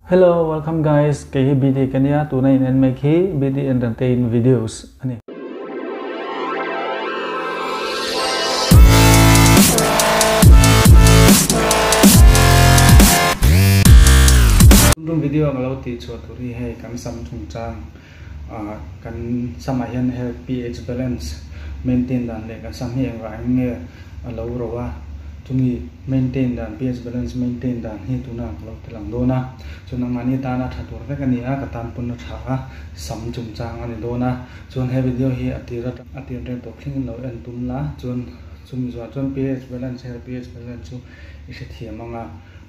Hello welcome guys kei hi BD ka nia tuna in en mek hi BD entertain videos a ni. Tuntum video ang lo tih chhuah tur hi hei kan sam chungchang kan samah hian health pH balance maintain dan leh kan sam hi engvah eng nge a lo ro a, chumi maintain dan pH balance maintain dan hi tuna ka lo ti lang dawn a, chuan nangmahni tana tha tur vek a ni a, ka tan pawn a tha a, sam chungchang a ni dawn a, chuan he video hi a tir atang a tir reng tawp thlengin lo en tum la, chuan chumi zuah chuan pH balance health pH balance chu i hrethiam ang a,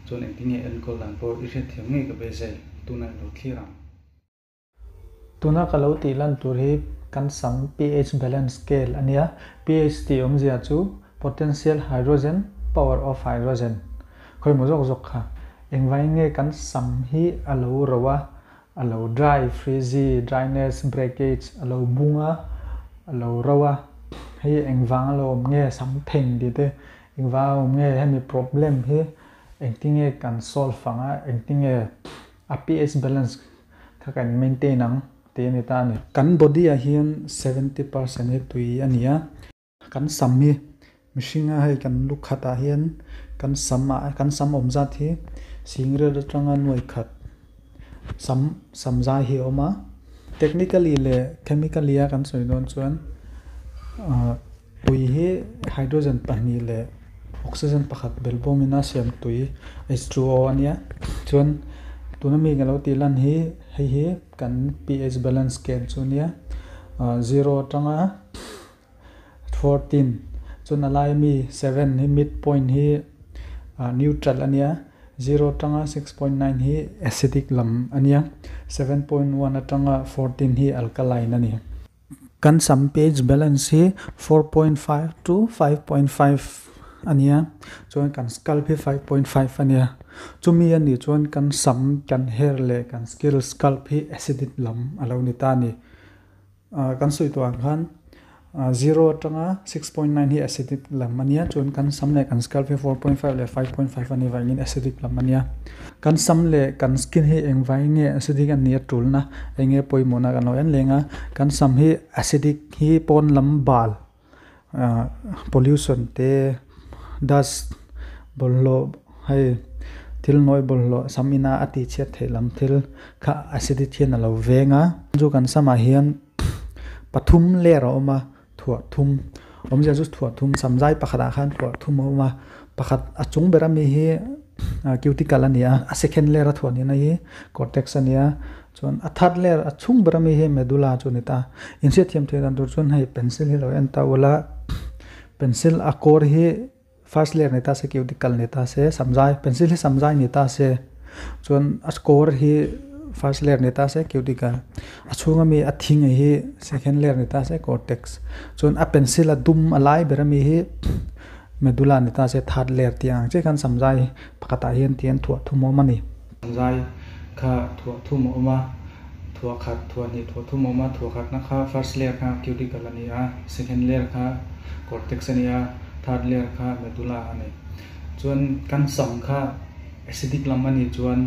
chuan engtin nge enkawl dan pawh i hrethiam ngei ka beisei tunah i lo thlir ang. Tuna ka lo tih lan tur hi kan sam pH balance scale a nia. pH tih awmzia chu potential hydrogen, power of hydrogen. Khawi maw zawk zawk kha. Engvangin nge kan sam hi a lo ro a, a lo dry, frizzy, dryness, breakage, a lo bung a, a lo ro a. Hei engvang a lo awm nge sam pheng tih te, engvang a awm nge hemi problem hi engtinge kan solve ang a, engtinge a pH balance kha kan maintain ang tih a ni ta a ni. Kan body ah hian 70% hi tui a ni a. Kan sam hi mihringa hei kan lu khat ah hian kan sam ah kan sam awm zat hi singriat atanga nuai khat sam sam zai hi a awm a. Technically leh chemically a kan sawi dawn chuan ah tui hi hydrogen pahnih leh oxygen pakhat bel bawmin a siam tui H2O a nia chuan tuna mi ka lo tih lan hi hei hi kan pH balance scale chu a nia zero atanga 14 chuan a lai ami 7 hi mid point hi neutral a nia zero atanga 6.9 hi acidic lam a nia 7.1 atanga 14 hi alkaline a ni. Kan sam pH balance hi 4.5 to 5.5 a nia chuan kan scalp hi 5.5 a nia chumi a nih chuan kan sam kan hair leh kan skill scalp hi acidic lam a lo ni ta a ni. Kan sawi tawh ang khan zero atanga 6.9 hi acidic lam a nia chuan kan sam leh kan scalp hi 4.5 leh 5.5 a nih vangin acidic lam a nia. Kan sam leh kan skin hi engvangin nge acidic a nih a tulna eng nge pawimawhna kan lo en leng a, kan sam hi acidic hi pawn lam bal pollution te dust bawlhhlawh hei thil nawi bawlhhlawh sam ina a tih chhiat theih lam thil kha acidic hian a lo veng a. Chu kan samah hian pathum layer a awm a thuah thum awmzia chu thuah thum sam zai pakhatah khan thuah thum a awm a pakhat a chung ber ami hi cuticle a ni a a second layer a thuah nihna hi cortex a ni a chuan a third layer a chhung ber ami hi medulla chu a ni ta inhriatthiam theih dan tur chuan hei pencil hi lo en ta ula pencil a kawr hi first layer ni ta se cuticle ni ta se samzai pencil hi samzai ni ta se chuan a kawr hi first layer ni ta se cuticle a chhung ami a thing hi second layer ni ta se cortex chuan a pencil a dum a lai ber ami hi medulla ni ta se third layer tih ang chiah khan samzai pakhatah hian tihian thuah thum a awm a ni. Samzai kha thuah thum a awm a, thuah khat thuah hnih thuah thum a awm a, thuah khatna kha first layer kha cuticle a ni a, second layer kha cortex a ni a, third layer kha medulla a ni. Chuan kan sam kha acidic lam a nih chuan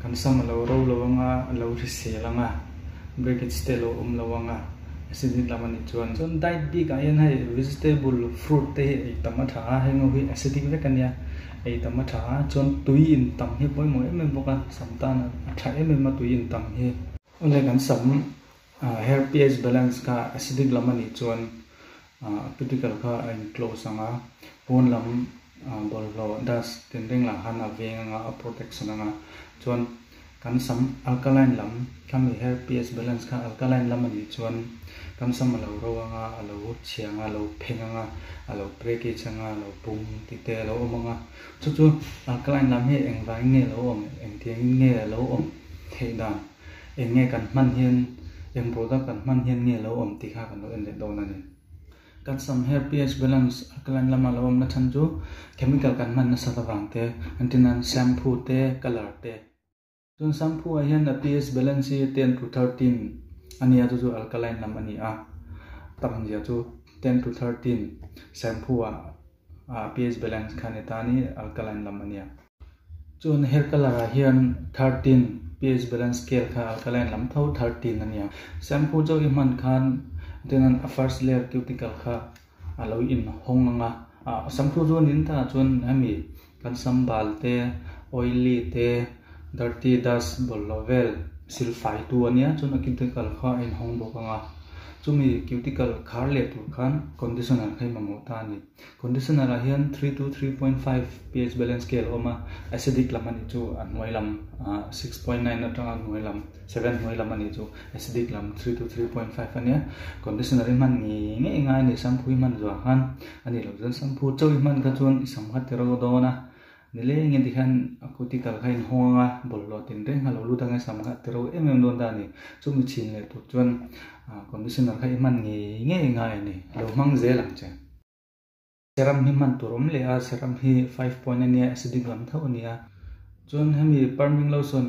kan sam a lo ro lo ang a, a lo hrisel ang a, breakage te a lo awm lo ang a, acidic lam a nih chuan. Chuan diet bik ah hian hei vegetable, fruit te hi ei tam a tha a, heng ho hi acidic vek a nia, ei tam a tha a, chuan tui in tam hi pawimawh em em bawk a, sam tan a tha em em a tui in tam hi. Awle kan sam hair pH balance kha acidic lam a nih chuan cuticle kha a in close ang a, pawn lam bawlhhlawh dust tinreng lah khan a veng ang a, a protection ang a, chuan kan sam alkaline lam khami hair pH balance kha alkaline lam a nih chuan kan sam a lo ro ang a, a lo chhia ang a, a lo pheng ang a, a lo breakage ang a, a lo bung tih te a lo awm ang a, chu chu alkaline lam hi engvangin nge a lo awm, engtiangin nge a lo awm theih dan. Eng nge kan hman hian, eng product kan hman hian nge lo awm tih kha kan lo en leh dawn a ni. Kan sam hair pH balance alkaline lama lo awmna chhan chu chemical kan hman nasat avang te, entirnan shampoo te, colour te. Chuan shampoo ah hian a pH balance hi 10 to 13 a nia chu chu alkaline lam a ni a, tam zia chu 10 to 13 shampoo ah pH balance kha ni ta a ni, alkaline lam a nia. Chuan hair color ah hian 13 pH balance scale kha alkaline lam tho 13 a nia. Shampoo chauh i hman khan tichuan a first layer cuticle kha a lo in hawng ang a. Shampoo chu a nin takah chuan hemi kan sam bal te, oily te, dirty dust bawlhhlawh vel sil fai tu a nia chuan a cuticle kha a in hawng bawk ang a. Chumi cuticle khar leh tur khan conditioner kha i mamawh ta a ni. Conditioner ah hian 3 to 3.5 pH balance scale a awm a, acidic lam a nih chu a hnuai lam 6.9 atanga hnuai lam 7 hnuai lam a nih chu acidic lam 3 to 3.5 a nia. Conditioner hi hman ngei ngei ngai a ni shampoo hi hman zuah khan a nih loh chuan shampoo chauh hi hman kha chuan i sam kha ti ro dawn a. Nileng in tikhian a cuticle kha in hawng anga bawlhhlawh tin reng kha lo lut anga sam kha ti ro em em dawn ta a ni. Chumi chhin leh tur chuan conditioner kha i hman ngei ngei ngai a ni. Lo hmang zel ang che. Serum hi hman tur awm leh a, serum hi 5 point a nia, acidic lam tho a nia. Chuan hemi perming lotion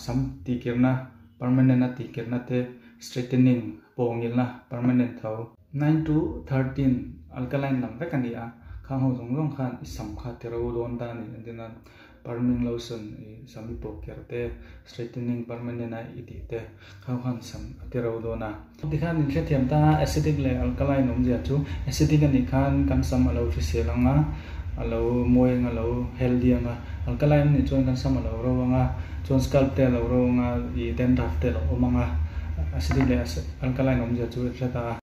sam tihkirna permanent a tihkirna te straightening pawngilna permanent tho. 9 to 13 alkaline lam vek a ni a, khang ho zawng zawng khan i sam kha ti ro dawn ta a ni. Entirnan perming lotion i sam i pawh ker te, straightening permanent a i tih te khang khan sam a ti ro dawn a. Tikhan in hrethiam ta acidic leh alkaline awmzia chu acidic a nih khan kan sam a lo hrisel ang a, a lo mawi ang a, lo healthy ang a. Alkaline a nih chuan kan sam a lo ro ang a, chuan scalp te a lo ro ang a, i dandruff te a lo awm ang a. Acidic leh alkaline awmzia chu i hre ta a.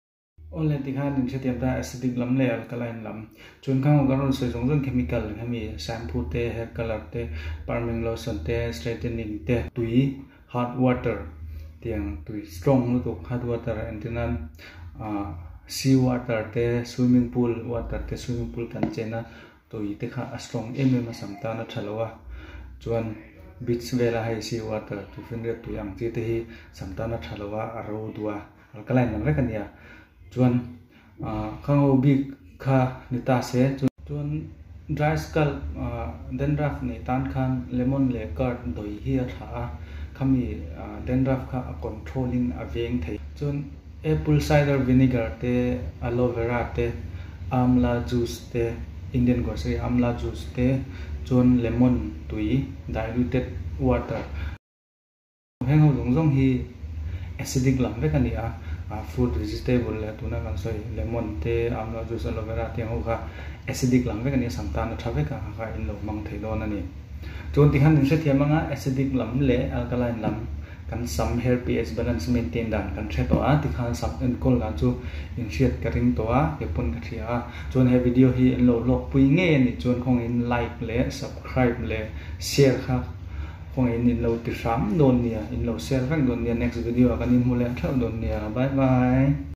Awle tikhan in hrethiam ta acidic lam leh alkaline lam. Chuan khang ho kan rawn sawi zawng zawng chemical hemi shampoo te, hair color te, perming lotion te, straightening te, tui hot water tiang tui strong lutuk hot water entirnan sea water te, swimming pool water te, swimming pool kan chen a tui te kha a strong em em a sam tan a tha lo a. Chuan beach vela hei sea water tuifinriat tui ang chi te hi sam tan a tha lo a, a ro duh a. Alkaline lam vek a nia. Chuan khang ho bik kha ni ta se chuan dry scalp dandruff nei tan khan lemon leh curd dawi hi a tha a, khami dandruff kha a control in a veng thei. Chuan apple cider vinegar te, aloe vera te, amla juice te, Indian grocery amla juice te, chuan lemon tui diluted water. Heng ho zawng zawng hi acidic lam vek a ni a, fruit vegetable leh tuna kan sawi lemon te, amla juice, aloe vera te ang ho kha acidic lam vek a ni a, sam tan a tha vek a, kha in lo hmang thei dawn a ni. Chuan tikhan in hrethiam anga acidic lam leh alkaline lam kan sam hair pH balance maintain dan kan hre tawh a, tikhan sam enkawl dan chu in hriat ka ring tawh a, kei pawn ka hria a. Chuan he video hi in lo hlawkpui ngei a nih chuan khawngin like leh subscribe leh share kha Kawngin in lo ti hram dawn nia, in lo share vek dawn nia, next video ah kan inhmu leh theuh dawn nia, bye bye.